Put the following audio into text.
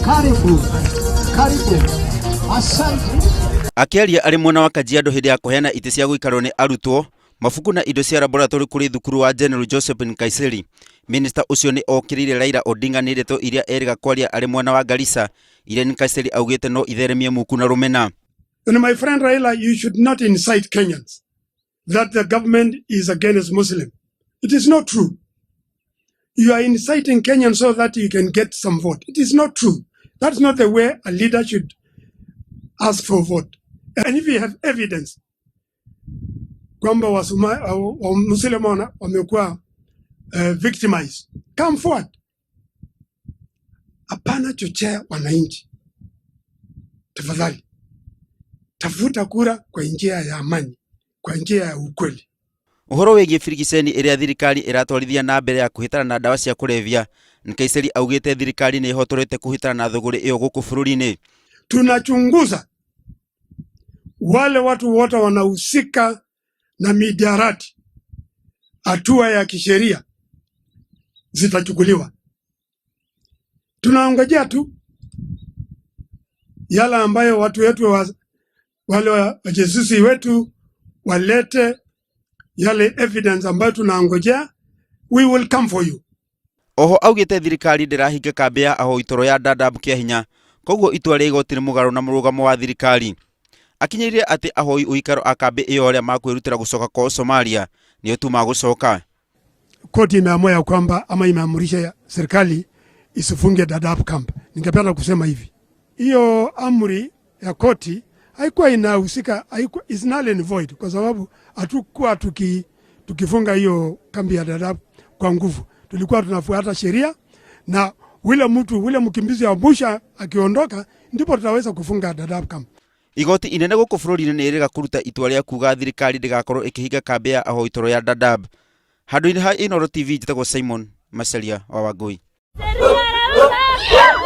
Karibu, karibu, asante. Akĩaria arĩ mwena wa Kajiado hĩndĩ ya kũheana itĩ cia gũikarwo nĩ arutwo, mabuku na indo cia laboratory kũrĩ thukuru wa General Joseph Nkaissery, minista ũcio nĩ okĩrĩire Raila Odinga nĩ ndeto iria erĩga kwaria arĩ mwena wa Garissa, iria Nkaissery augĩte no itheremie muku na rũmena. And my friend Raila, you should not incite Kenyans that the government is against Muslim. It is not true. You are inciting Kenyans so that you can get some vote. It is not true. That's not the way a leader should ask for vote. And if you have evidence kwamba Wamuslimu wamekuwa victimized, come forward. Hapana chochea wananchi, tafadhali. Tafuta kura kwa njia ya amani, kwa njia ya ukweli. Ũhoro wĩgiĩ birigiceni ĩrĩa thirikari ĩratwarithia na mbere ya kũhĩtana na ndawa cia kũrebia, Nkaissery augĩte thirikari nĩ ĩhotorete kũhĩtana na thũgũrĩ ĩyo gũkũ bũrũri-inĩ. Tunachunguza wale watu wote wanahusika na mihadarati, hatua ya kisheria zitachukuliwa. Tunaongojea tu yale ambayo watu wetu wale wajasusi wetu walete yale evidence ambayo tunaongojea, we will come for you. Oho augĩte thirikari ndĩrahinga kambĩ ya ahoi toro ya Dadaab kĩa hinya, koguo itua rĩa igoti nĩ mũgarũ na mũrũgamo wa thirikari. Akinyĩrĩire atĩ ahoi ũikaro a kambĩ ĩyo arĩa makwĩrutĩra gũcoka kwao Somalia nĩo tu magũcoka. Koti imeamua ya kwamba ama imeamrisha serikali isifunge Dadaab camp. Ningependa kusema hivi, hiyo amri ya koti haikuwa inahusika, haikuwa, is null and void kwa sababu hatukuwa tukifunga hiyo kambi ya Dadaab kwa nguvu. Tulikuwa tunafuata sheria na ule mtu ule mkimbizi wa mwisho akiondoka ndipo tutaweza kufunga Dadaab camp. Igoti inene gũkũ bũrũri-inĩ nĩ ĩrĩga kũruta itua rĩa kuga thirikari ndĩgakorwo ĩkĩhinga kambĩ ya ahoi toro ya Dadaab. Handũ-inĩ ha Inooro TV, njĩtagwo Simon Macharia wa Wangui. Serikali